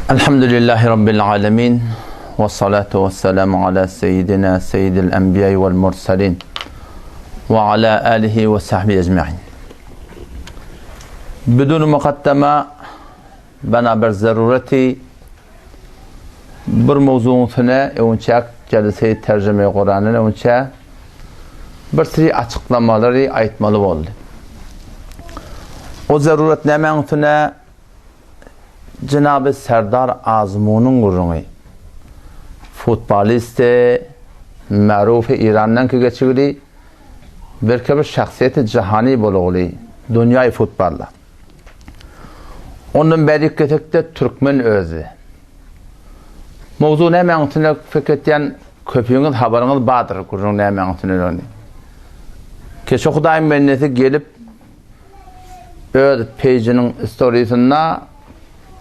Elhamdülillahi Rabbil alemin. Ve salatu ve selamu ala seyyidina seyyidil enbiya vel mursalin. Ve ala alihi ve sahbihi ecma'in. Bidun mukaddeme bana bir zarureti bir mowzugyň üstüne öňçäk jelse terjime Kurandan öňçä bir siri açyklamalary aýtmaly boldy. O zaruret nämäň üstüne Jenaby Serdar Azmunyň gürrüňi. Futbolisti marufy Irandanky geçigili belki bir şahsyýeti jahany bolugly dunýaýy futbalda. Ondan bärik gesekde türkmen özi. Mowzu nämäň üstünde pikir etýän köpüňiz habaryňyz bardyr gürrüň nämäň üstündedigini. Keçe Hudaýyň bendesi gelip öz peýjiniň storisinde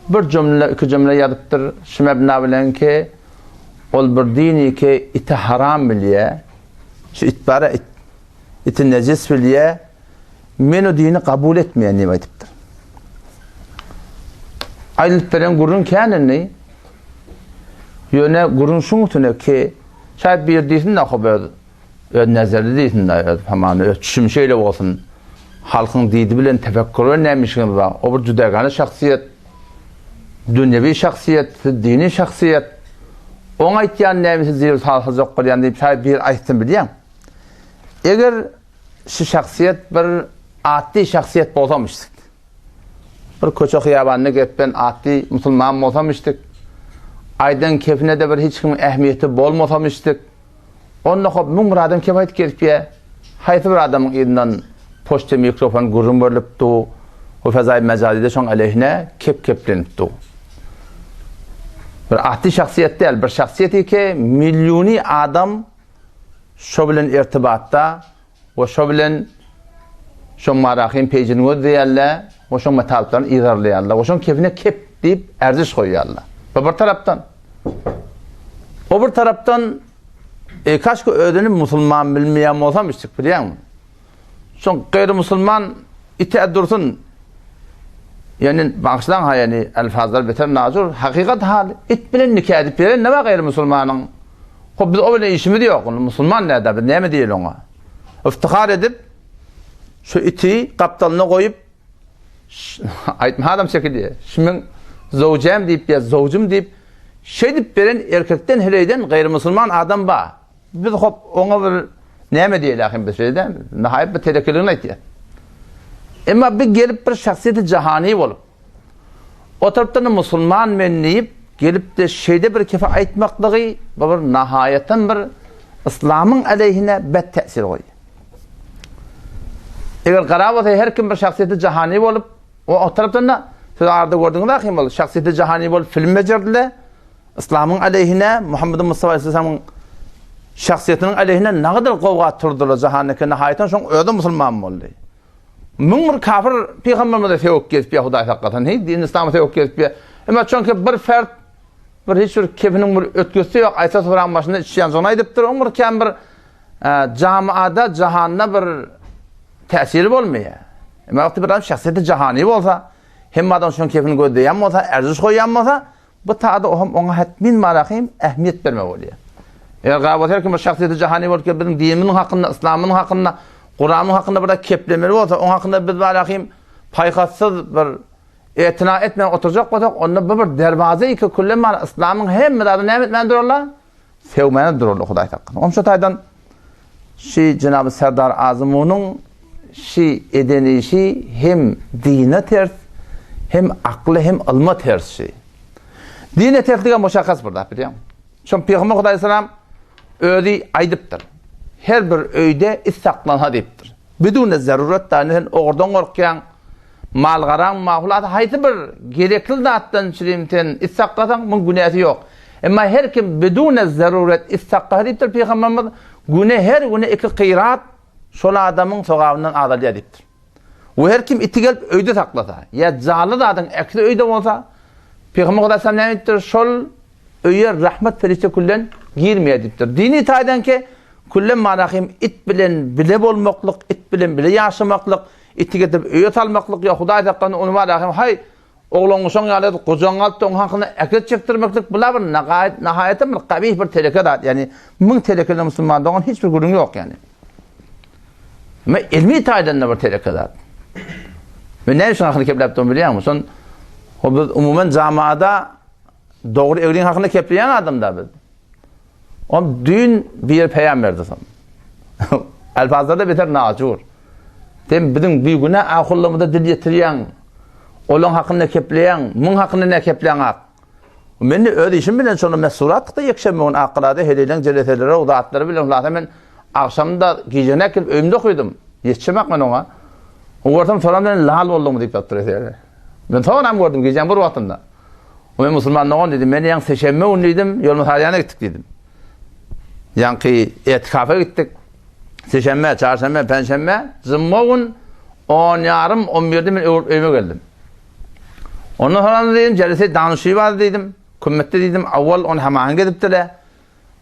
bir jümle, iki jümle ýazypdyr, şu mebna bilen ki, ol bir dini ki iti haram bilýä, şu it bara it, iti nejis bilýä, men o dini kabul etmeýän diýip aýdypdyr. Aýdylyp beren gürrüň kän indi. Ýöne gürrüň şuň üstüne ki, şaýat bir diýsin-de hop öz Öz nezeri diýsin-de, öz hamana öz düşümi şeýle bolsun. Halkyň didi bilen tefekkür bilen näme işiňiz bar? O bir jüdagana şahsyýet. Dünýewi şahsyýet, siz dini şahsyýet. Oň aýtýan näme siz zir salhajak bolýan diýip şaýat bir aýtsyn bilýäň. Eger şu şahsyýet bir atly şahsyýet bolsamyşdyk. Bir köçe hyýabanda gepben atly musulman bolsamyşdyk. Aýdan kefine-de bir hiç kimiň ähmiýeti bolmasamyşdyk. Onda hop 1001 adam kep aýdyp gelipýä. Haýsy bir adamyň yzyndan poçta mikrofon gürrüň berlip du, we fezaý mejazyda şoň aleýhine kep keplenip du. Bir atly şahsyýet däl, bir şahsyýet ki milliony adam şo bilen irtibatda we şo bilen şoň marahym peýjini gözleýärler we şoň metalyplaryny yzarlaýarlar we şoň kepine kep diýip ärziş goýýarlar. Bu bir tarapdan. O bir tarapdan e, kaşka özüni musulman bilmeýän bolsam içdik bilýäňmi? Şoň gaýry musulman ite dursun. Ýani bagyşlaň ha ýani elfazlar beter najur. Hakykat hal it bilen nika edip beren näme gaýry musulmanyň? Hop biz o bilen işimiz ýok. Ony musulman näde biz näme diýeli oňa? Iftihar edip şu iti gapdalyna goýup aýtma adam çekilýär. Şu men zowjem diýip ýa zowjum diýip şeýdip beren erkekden heleýden gaýry musulman adam bar. Biz hop oňa bir näme diýeli ahim biz şeýle dälmi? Nihaýat bir telekeligini aýtýar. Emma bir gelip bir şahsyýeti jahany bolup oturypdyr musulman men diýip gelip-de şeýle bir kefe aýtmaklygy bu bir nahaýatdan bir yslamyň aleýhine bet täsir goýýar. Eger garap bolsa her kim bir şahsyýeti jahany bolup o oturypdyr da siz arada gördüňiz ahim ol şahsyýeti jahany bolup film bejerdiler. Yslamyň aleýhine, Muhammedi Mustafa aleyhisselamyň şahsyýetiniň aleýhine nagadar gowga turdular jahandaky nahaýatan şoň özi musulman boldy. 1001 kafir pygamberimize sögüp gezip ýa Hudaý saklasyn, heý din yslama sögüp gezip ýa. Emma çünki bir fert bir hiç bir kefiniň bir ötgesi ýok, aýsa suraň başynda içýän şony aýdypdyr, oň bir kän bir e, jamiada, jahanda bir täsiri bolmaýar. Emma wagty bir adam şahsyýeti jahany bolsa, hemme adam şoň kefini gözleýän bolsa, erziş goýýan bolsa, Bu tada ohm oňa hetmin marahym ähmiýet berme bolýar. Eger gabat her kim bir şahsyýeti jahany bolup gelip biziň dinimiziň hakynda, yslamyň hakynda, Kuranyň hakynda bir keplemeli bolsa, oň hakynda biz marahym paýhassyz bir etina etmän oturjak bolsak, onda bu bir derwaza iki küllen bar, yslamyň hemme zady näme etmän durarlar? Sewmäne durarlar Hudaý saklasyn. Oň şu taýdan Şi Jenaby Serdar Azymunyň şi eden işi hem dine ters, hem akla hem ylma ters şi. Dine terslige muşakkas bir zat bilýäňmi? Şon Pygamber Hudaý salam özi aýdypdyr. Her bir öýde it saklansa diýipdir. Bidune zarurat da sen ogurdan gorkýaň, mal-garaň mahulata haýsy bir gerekli zatdan çirim sen it saklasaň, muň günäsi ýok. Emma her kim bidune zaruret it saklasa diýipdir Pygamberimiz, güne her güne iki kyrat şol adamyň sogabyndan azalýar diýipdir. We her kim iti gelip öýde saklasa, ýa janly zadyň äkisi öýde bolsa, Pygamber Hudaý näme diýipdir? Şol öýe rahmet perişde küllen girmeýär diýipdir. Dini taýdan ki küllen manahim it bilen bile bolmaklyk, it bilen bile ýaşamaklyk, iti getirip öýe salmaklyk ýa Hudaý saklasyn ony manahim haý. Oglangy şoň ýaly edip gujagyňa alyp-da oň hakyna äket çekdirmeklik bula bir nagaýat nahaýatam bir gabyh bir teleke zat. Ýagny müň telekeden musulman dogan hiç bir gürrüň ýok ýagny. Emma ilmi taýdan-da bir teleke zat. Men näme üçin hakyny kepläp durun bilýäňmi? Şon ho biz umuman jamaada dogry egriň hakyny kepleýän adamda biz. Ol düýn bir ýer peýam berdi soň. Elfazlarda beter najur. Sen biziň bigünä ahullarymyza dil ýetirýäň. Olaň hakynda kepleýäň, muň hakynda nä kepleňak? Men de öz işim bilen şonda mesuratdykda ýekşenbe gün Akgalada heleýleň jeleseleri o zatlary bilen hulasa men agşamda gijene gelip öýümde okydym. Ýetişemak men oňa. O görsem soram bilen lal bolduňmy diýip ýatypdyr eseri. Men soňam gördüm gijäň bir wagtynda. O men musulman dogan diýdim. Men ýaň seşenbe gün diýdim, Ýolmasarýana gitdik diýdim. Ýaňky etikafa gitdik. Seşenbe, çarşenbe, penşenbe, jumma gün on ýarym, on birde men öýüme geldim. Ondan soň diýdim, jelese danyşy bar diýdim. Kümmetde diýdim, awwal on hamaň gezipdiler.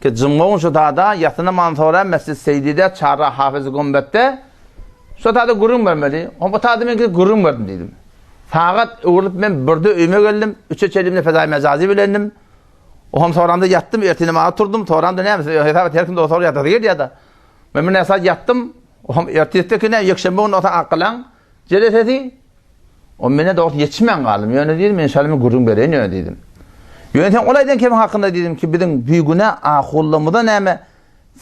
Ki jumma gün şu tada ýasy namazyn soran Mesjid Seýdide Çarra Hafyzy Gümbetde şu tada gürrüň bermeli. O bu tada men gidip gürrüň berdim diýdim. Sagat öwrülip men birde öýüme geldim. Üçe çenli fezaý mejazy bilendim. Ohm soramda ýatdym, ertir namaza turdum, soramda näme, hesap et her kim dogry ýatasy gelýär-de. Men bir näsat ýatdym, ohm ertirki ne, ýekşenbe güni bolsa akgylaň jelesesi, o mene dogry ýetişmän galdym. Ýöne diýdim, inşallah men gürrüň bereýin ýöne diýdim. Ýöne sen ol aýdan kemiň hakynda diýdim ki, biziň bigünä ahullamyza näme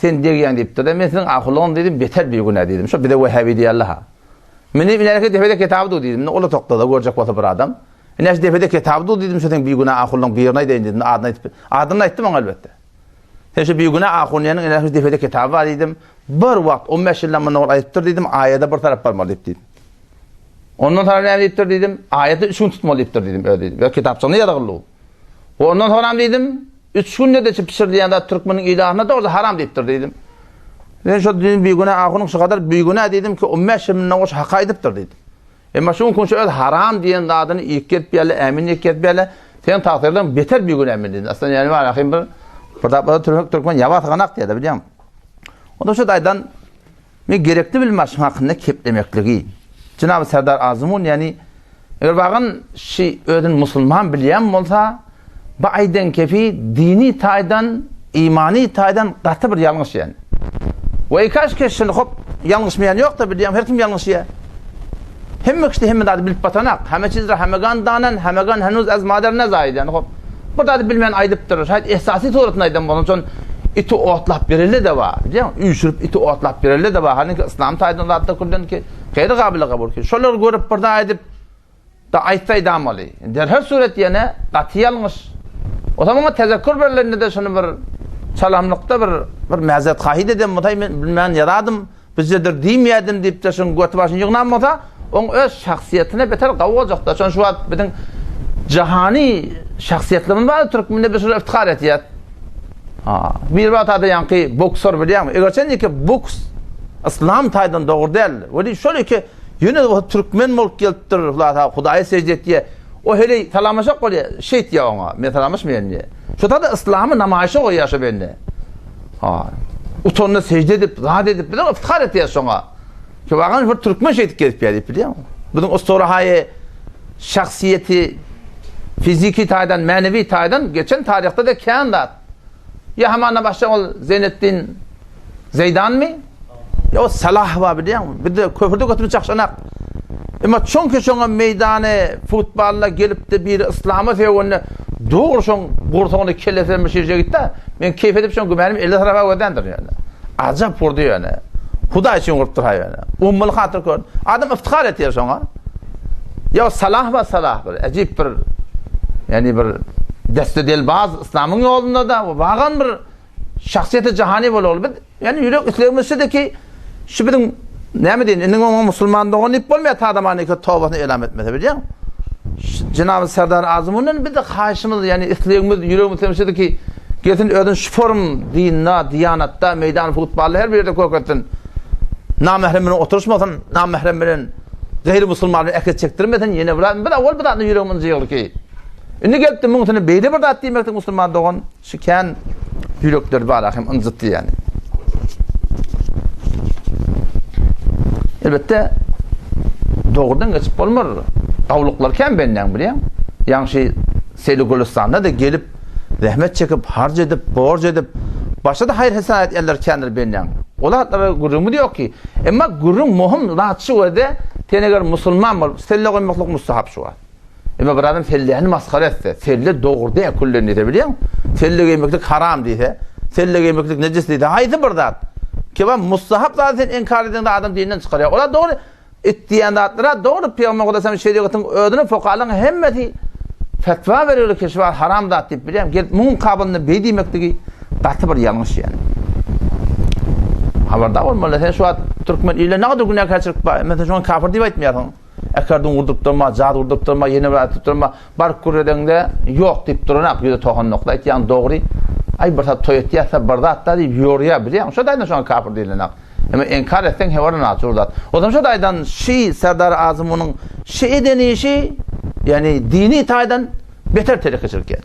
sen degýäň diýipdir-de, men siziň ahullaňyz diýdim, beter bigünä diýdim. Şo bize wehhabi diýýärler-ha. Men diýdim, ilerki depede kitaby dur diýdim. Ol otagda-da görjek bolsa bir adam. Ine şu depede kitaby dur diýdim, şu seň bigünä ahullaň birini aýdaýyn diýdim, adyny aýdyp, adyny aýtdym oňa elbetde. Sen şu bigünä ahun diýeniň ine şu depede kitaby bar diýdim. Bir wagt 15 ýyldan mundan ol aýdypdyr diýdim, aýada bir tarap barmaly diýip diýdim. Ondan soňra näme diýipdir diýdim, aýaty 3 gün tutmaly diýipdir diýdim, öz diýdim. Öz kitapçygynda ýazgyly. Ondan soňra diýdim, 3 günde de pişir diýen zat türkmeniň ilahyna dogry haram diýipdir diýdim. Men şu diýdim bigünä ahunyň şu kadar bigünä diýdim ki 15 ýyl mundan goş hak aýdypdyr diýdim. Emma şu gün şu öz haram diýen zadyny iýip gezip ýaly, ämin diýip gezip ýaly, sen tagtyrdan beter bigünä men diýdim. Aslynda ýani bar ahim bir bir zatlar türk türkmen ýaba syganak diýdi bilýäňmi? Onda şu daýdan men gerekli bilmez şu hakynda keplemekligi. Jenab Serdar Azmun ýani eger bagan şi özün musulman bilýän bolsa, bu aýdan kefi dini taýdan, imani taýdan gaty bir ýalňyş ýani. We kaş keşini hop ýalňyşmaýan ýok-da bilýän her kim ýalňyşýar. Hemme kişi hemme zady bilip batanak. Hemme çizra hemegan danan, hemegan henuz az mader ne zaýid ýani hop. Bir zady bilmän aýdypdyr. Şaýt esasy suratynda aýdan bolsa, şon iti otlap bereli-de bar. Bilýäňmi? Üýşürip iti otlap bereli-de bar. Halinki yslam taýdan zatlar külden ki, gaýry gabyla kabul ki. Şolary görüp bir zat aýdyp da aýtsa aýdamaly. Der her surat ýene gaty ýalňyş. O zaman oňa tezekkur berlende-de şuny bir çalamlykda bir bir mäzet haýyt eden bolsa men bilmän ýaradym. Bizdedir diýmeýärdim diýip-de şuň göti başyny ýygnan bolsa, oň öz şahsyýetine beter gawy boljakdy. Şonuň şu wagt biziň jahany şahsyýetlerimiz bar, türkmende biz şolara iftihar etýäs. Ha, bir wagt ada ýaňky boksor bilýäňmi? Eger sen iki boks yslam taýdan dogry däl. Weli şol iki ýöne bolsa türkmen bolup gelipdir, Hudaýa Hudaýa sežde etýär. O heleý salamlaşak bolýar, şeýtýär oňa, men salamlaşmaýan diýýär. Şo taýda yslamy namaýşa goýýar şo bende. Ha. Utanda sežde edip, zat edip, biz iftihar etýäris şoňa. Ki bagan bir türkmen şeýdip gezip ýör diýip bilýäňmi? Biziň ustura-haýy şahsyýeti fiziki taýdan, mänewi taýdan geçen taryhda-da kän zat. Ýa hamana başda ol Zeynetdin Zeýdanmy? Ýa o Salah bar bilýäňmi? Bizde köprüde götürip çakşanak. Emma çünki şoňa meýdany futballa gelipdi biri yslama sögende dogry şoň gursagyny kellesine bir şirje gitdi. Men keýp edip şoň gümänim elle tarapa gözländir ýöne. Ajap urdy ýöne. Hudaý üçin urupdyr ha ýöne. Ummaly hatyr kör. Adam iftihar etýär şoňa. Ýa Salah bar Salah bir ajip bir ýani bir deste delbaz yslamyň ýolunda da wagan bir Şahsyýeti jahany bolaly biz. Ýani ýürek islegimiz şudy ki, şu biziň näme diýin, indi oňa musulman dogan diýip bolmaýar ta zamany ki tobasyny elam etmese bilýäň. Jenab Serdar Azmundan biz haýyşymyz, ýani islegimiz, ýüregimiz islegimiz şudy ki, gelsin özüni şu forum dinda, diýanatda, meýdan futbolda her bir ýerde köketsin. Namährem bilen oturyşmasyn, namährem bilen gaýry musulman bilen äket çekdirmesin, ýene bir biz awal bir zatny ýüregimiz ynjyýar ki. Indi gelipdi müňsüne beýle bir zat diýmekde musulman dogan. Şu kän ýürekleri bar hem ynjytdy ýani. Elbetde dogrudan geçip bolmar. Gawluklar kän bendäň bilýäň. Ýaňşy Seýli Gülüstanda-da gelip, zähmet çekip, harç edip, borç edip, başga-da haýyr-hesenat edýänler kändir bendäň. Ol zatlara gürrüňimiz ýok ki. Emma gürrüň möhüm zat şu werde, sen eger musulman bolup, selle goýmaklyk mustahap şu wagt. Emma bir adam selläni masgara etse, selle dogry däl küllen diýse bilýäň, selle geýmeklik haram diýse, selle geýmeklik nejis diýse, haýsy bir zat? Kebab mustahap zady sen inkar edeňde adam dinden çykarýar. Olar dogry it diýen zatlara dogry Pygamber Hudaýam şerigatyň özüne fokalaryň hemmesi fetwa berýärler ki, şu haram zat diýip bilýän. Gelip muň kabynda beý diýmekligi gaty bir ýalňyş ýani. Habardar bolmaly. Sen şu wagt türkmen ile näde günäkärçilik bar? Mesela şoňa kafir diýip aýtmaýarsyň. Äkerdin urduryp durma, jaz urduryp durma, ýene bir aýdyp durma. Baryp gürredeňde ýok diýip duranak, ýüze tohanlykda aýtýaň dogry. Aý bir zat toý etýärse bir zat-da diýip ýorýar bilýäňmi? Şo taýdan şoňa kafir diýilenak. Emma inkar etseň hewaran ajur zat. Ozam şo taýdan şi Serdar Azymunyň şi eden işi, ýagny dini taýdan Beter telekeçilik ýa.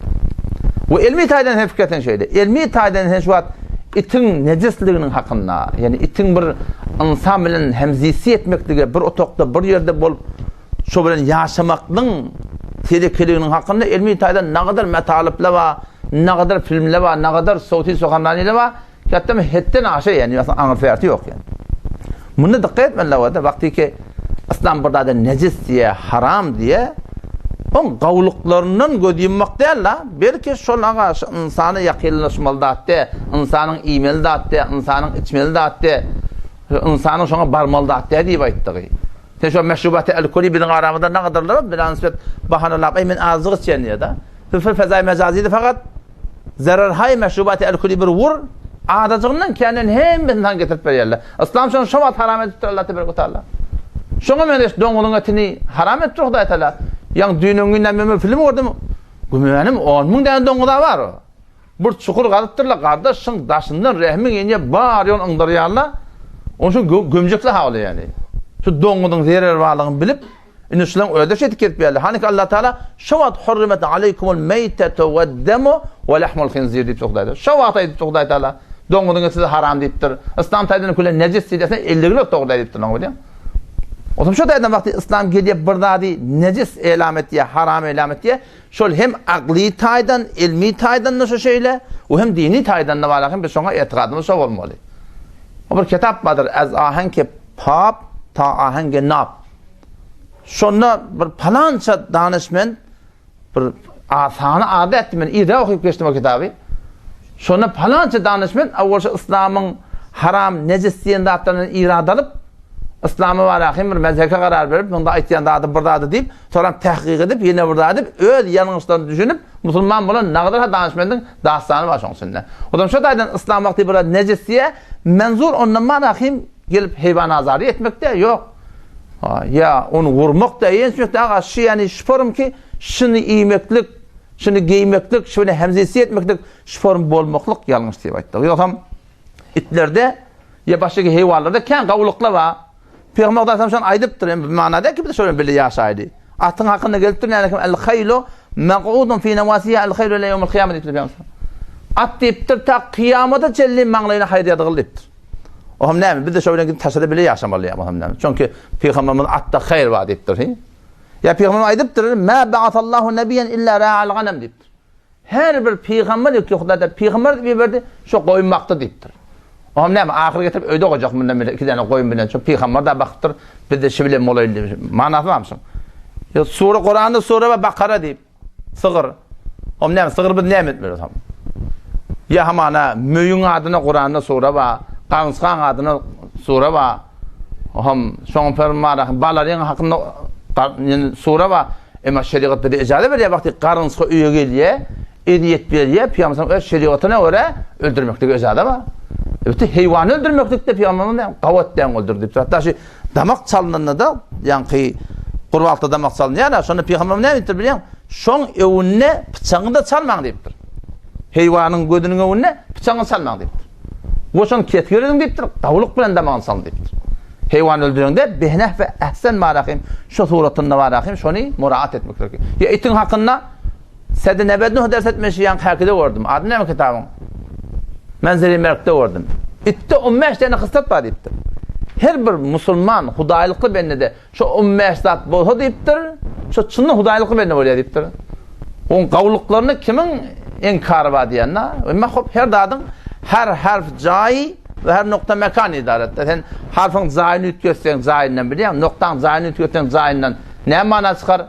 We elmi taýdan hem pikir etseň şeýle. Elmi taýdan sen şu wagt itiň nejisliginiň hakynda, ýagny itiň bir ynsan bilen hemzisi etmeklige, bir otagda, bir ýerde bolup, şo bilen ýaşamaklygyň telekeliginiň hakynda elmi taýdan nagadar metalyplar bar, nagadar filmler bar, nagadar sowti sohanlanylar bar. Hetden hetden aşa ýani ýa aňyrsy ýok ýani. Munda dikkat etmeli wada wagty ki Yslam bir zada nejis diýe, haram diýe, oň gawluklaryndan göz ýummak däl la, belki şol aga şu ynsana ýakynlaşmaly zat dä, ynsanyň iýmeli zat dä, ynsanyň içmeli zat dä, ynsanyň şoňa barmaly zat dä diýip aýtdygy. Sen şo meşrubaty alkoli biziň aramyzda nagadyrlar bilen nisbet bahanalap, aý men azjyk içýän diýe-de. Siz fezaý mejazydy fakat Zerarhaý meşrubaty alkoli bir wur, azajygyndan känden hemmesini saňa getirip berýärler. Yslam şony şo wagt haram edipdir Allah tebarek we taala. Şoňa meňzeş doňuzyň etini haram edipdir Hudaý taala. Ýaňy düýn-öňňünden men bir film gördüm. Gümenim 10 müň däne doňuz-a bar. Bir çukur gazypdyrlar, gardaş, şyň daşyndan rehmiň inýär, bar ýogny yňdyrýarlar. Onuň üçin gömjekler hawly ýaly. Şu doňuzyň zerer barlygyny bilip, Indi şulaň özi şeýdip gezip ýörler. Hanyki Allah Taala şo wagt hurrimet aleýkumul meýtetu wed-demu we lahmul hinzir diýipdir Hudaý Taala. Şo wagt aýdypdyr Hudaý Taala, doňuzyň eti size haram diýipdir. Yslam taýdan küle nejis diýilse elligini öp dogry diýipdir oňa bilýäň. Otam şo taýdan wagty yslam gelýär bir zady nejis elam etýär, haram elam etýär. Şol hem akly taýdan, ilmi taýdan da şo şeýle, we hem dini taýdan da bar, hem biz şoňa etigadymyz şo bolmaly. O bir kitap bardyr, Az ahenki pap ta ahengi nap. Şonda bir palança danyşment bir sany ady etdi men irde okyp geçdim o kitaby. Şonda palança danyşment awwal şu yslamyň haram, nejis diýen zatlaryndan irad alyp, yslama barahym bir mezheke karar berip, munda aýtýan zady bir zady diýip, soňra tahkyk edip, ýene bir zat edip, öz ýalňyşlaryny düşünip, musulman bolan nagadar ha danyşmendiň dastany bar şoň içinde. Odam şo taýdan yslam wagty bir nejis diýe, menzur ondan barahym Gelip heýwan azary etmek dä, ýok. Ýa ony urmak dä, ýençmek dä, aga şy ýany şu form ki, şuny iýmeklik, şuny geýmeklik, şu bilen hemzesi etmeklik, şu form bolmaklyk ýalňyş diýip aýtdyk. Ýogsam itlerde ýa başga heýwanlarda kän gawulyklar bar. Pygamber Hudaý şony aýdypdyr, hem bu manada ki biz şo bilen bile ýaşaýdy. Atyň hakynda gelipdir, näme kim el-haýlu maq'udun fi nawasiha el-haýlu ila ýewmil kyýama diýipdir Pygamber. At diýipdir, ta kyýamata çenli maňlaýyna haýyr ýazgyly diýipdir. Ohm näme? Biz de şo bilen gidip taşada bile ýaşamaly ýa ohm näme? Çünki Pygamberimiz atda haýyr bar diýipdir. He? Ýa Pygamberimiz aýdypdyr, "Mä ba'asallahu nebiyen illa ra'al ganam" diýipdir. Her bir pygamber ýok Hudaý da pygamber diýip iberdi, şo goýun bakdy diýipdir. Ohm näme? Ahyr getirip öýde goýjak mundan bile iki däne goýun bilen şo pygamber da bakypdyr. Biz de şi bilen bolaýly diýip. Manasy barmy şoň? Ýa sure Kuranda sure we Bakara diýip. Sygyr. Om näme, sygyr biz näme etmeli tam? Ýa hamana möýüň adyna Kuranda sure bar, garynçgaň adyna sure bar. Hom şoň fermara balaryň hakynda sure bar. Emma şerigat bize ijaza berýär, wagty garynçga öýe gelýär, ezýet berýär, Pygamberimiz öz şerigatyna görä öldürmeklige ijaza bar. Öte heýwany öldürmeklikde Pygamberimiz gawat deň öldür diýipdir. Hatda şu Damak çalnanda-da, ýaňky gurbalta damak çalynýar-a, şonda pygamberimiz näme diýipdir bilýäňmi? Şoň öwünde pyçagyňy-da çalmaň diýipdir. Heýwanyň gözüniň öwünde pyçagyňy çalmaň diýipdir. We şony kesgir ediň diýipdir, gawulyk bilen damagyny çalyň diýipdir. Heýwany öldüreňde behneh we ehsen barahym, şu suratynda barahym şony muraat etmek gerek. Ýa itiň hakynda Sedi nebednuh ders etmişi ýaňky häkide gördüm. Ady näme kitabyň? Menzili Merkde gördüm. Itde 15 tane hyslat bar diýipdir. Her bir musulman hudaýlykly bendede şu 15 zat bolsa diýipdir, şu çynny hudaýlykly bende bolýar diýipdir. Oň gawulyklaryny kimiň inkary bar diýende, emma hop her zadyň her harf jaýy we her nokta mekan idaretde. Sen harfyň jaýyny üýtgetseň jaýyndan bilýäň, noktaň jaýyny üýtgetseň jaýyndan näme mana çykar?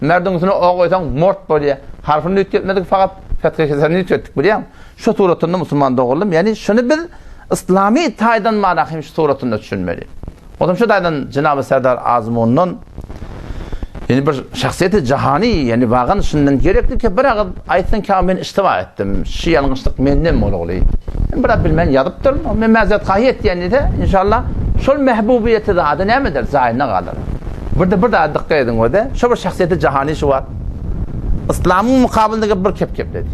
Merdiň üstüne o goýsaň mort bolýar. Harfyny üýtgetmedik fakat fethe keserini üýtgetdik bilýäň. Şu suratynda musulman doganlarym, ýani şuny biz yslamy taýdan mana hem şu suratynda düşünmeli. Ondan şu taýdan Jenaby Serdar Azmundan ýani bir şahsyýeti jahany, ýani wagan şundan gerekli ki bir agyz aýtsyn ki men iştiba etdim. Şu ýalňyşlyk menden bolugly. Men biraz bilmän ýazypdyryn. Men mäzret haýy etýän diýse, inşallah şol mehbubiýeti zady näme eder? Zaýynda galar. Birde bir zada dykgat ediň öde. Şo bir şahsyýeti jahany şu wagt Yslamyň mukabylynda bir kep kepledi.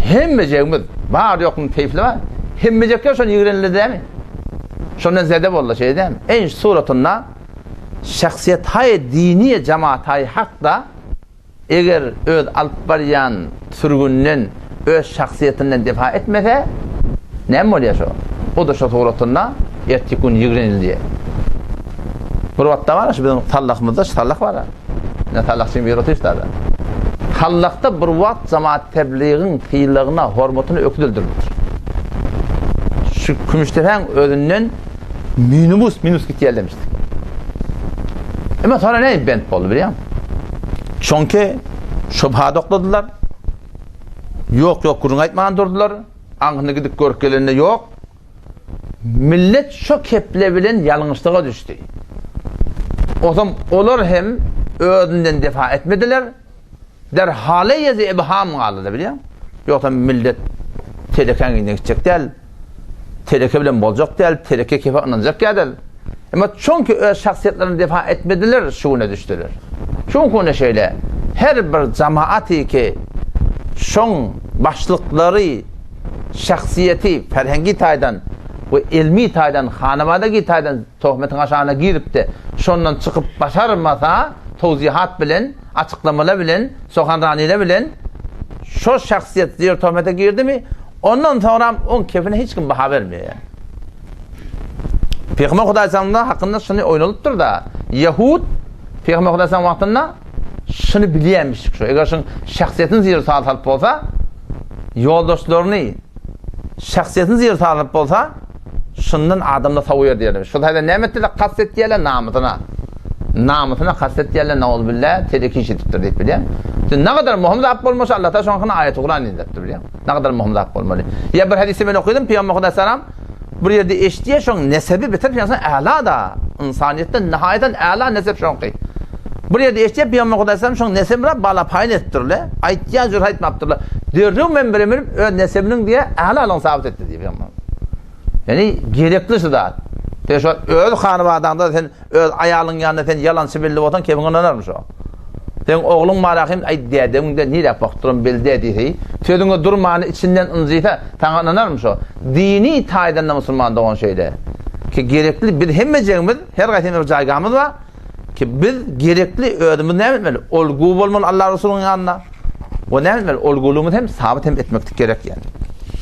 Hemmejegimiz bar ýokny teýfli bar. Hemmejekler şony ýigrenildi dämi? Şondan zede boldy şeý dämi? Eý suratynda şahsyýet haý dini jamaat haý hakda eger öz alyp barýan sürgünden öz şahsyýetinden defa etmese näme bolýar şo? O da şo suratynda erteki gün ýigrenildi. Bir wagtda bar şu biziň sallahymyzda şu sallah bar. Ne sallahçyň biri otyr şurada. Sallahda bir wagt jamaat tebligiň sylagyna, hormatyna öküz öldürilipdir. Şu Kümüşdepäň özünden minibus, minus gitýär demişdik. Emma sonra ne bent boldy bilýäňmi? Çünki şübha dokladylar. Ýok, ýok gürrüň aýtman durdular. Aňyny gidip görüp gelende ýok. Millet şo keple bilen ýalňyşlyga düşdi. Ozam olar hem özünden defa etmediler. Derhale ýezi ibham galdy bilýäň. Ýogsa millet telekäň yzyna gitjek däl. Teleke bilen boljak däl, teleke kefe ynanjak däl. Emma çünki öz şahsyýetlerini defa etmediler, şu güne düşdüler. Çünki güne şeýle, her bir jamaat ki şoň başlyklary şahsyýeti ferhengi taýdan we ilmi taýdan, hanawadagi taýdan tohmetiň aşagyna giripdi. Şondan çykyp başarmasa, towzihat bilen, açyklamalar bilen, sohanraniler bilen şo şahsyýet zir tohmete girdimi, ondan soňram oň kefine hiç kim baha bermeýär. Pygamber Hudaý sallallahu hakynda şuny oýnalypdyr da, Ýehud Pygamber Hudaý sallallahu wagtynda şuny bilýärmiş şu. Eger şuň şahsyýetini zir sal salyp bolsa, ýoldaşlaryny şahsyýetini zir salyp bolsa, şundan adamlar sowuýar diýerler. Şu taýdan näme etdiler? Kast etdiler namysyna. Namysyna kast etdiler, nauzbillah, teleki iş edipdir diýip bilýän. Sen ne kadar möhüm zat bolmasa Allah ta şoň hakyna aýaty Kuran indiripdir bilýän. Ne kadar möhüm zat bolmaly. Ýa bir hadysda men okydym, Pygamber Hudaý salam bir ýerde eşitýär şoň nesebi beter Pygamber äla da, ynsanyýetden nihaýadan äla nesep şoňky. Bir ýerde eşitýär Pygamber Hudaý salam şoň nesebini bala paýyn etdirle. Aýtýan jür aýtmapdyrlar. Derrew men bire münüp öz nesebiniň diýe älalygyny sabyt etdi diýip Pygamber. Ýani gerekli şu zat. Sen şo öz hanybadaňda sen Öz aýalyň ýanynda sen ýalançy belli bolsaň kemiň ynanarmy şo? Seň ogluň Malahym aý dädeňde nirä bakyp duran belli dä diýse, sözüňe durmany içinden ynjysa, saňa ynanarmy şo? Dini taýdan-da musulman dogan şeýle. Ki gerekli biz hemmejegimiz her gaýsymyz bir jaýgamyz bar. Ki biz gerekli özümiz näme etmeli? Olgu bolmaly Allah Resulyň ýanynda. We näme etmeli? Olgulygymyzy hem sabyt hem etmeklik gerek ýani.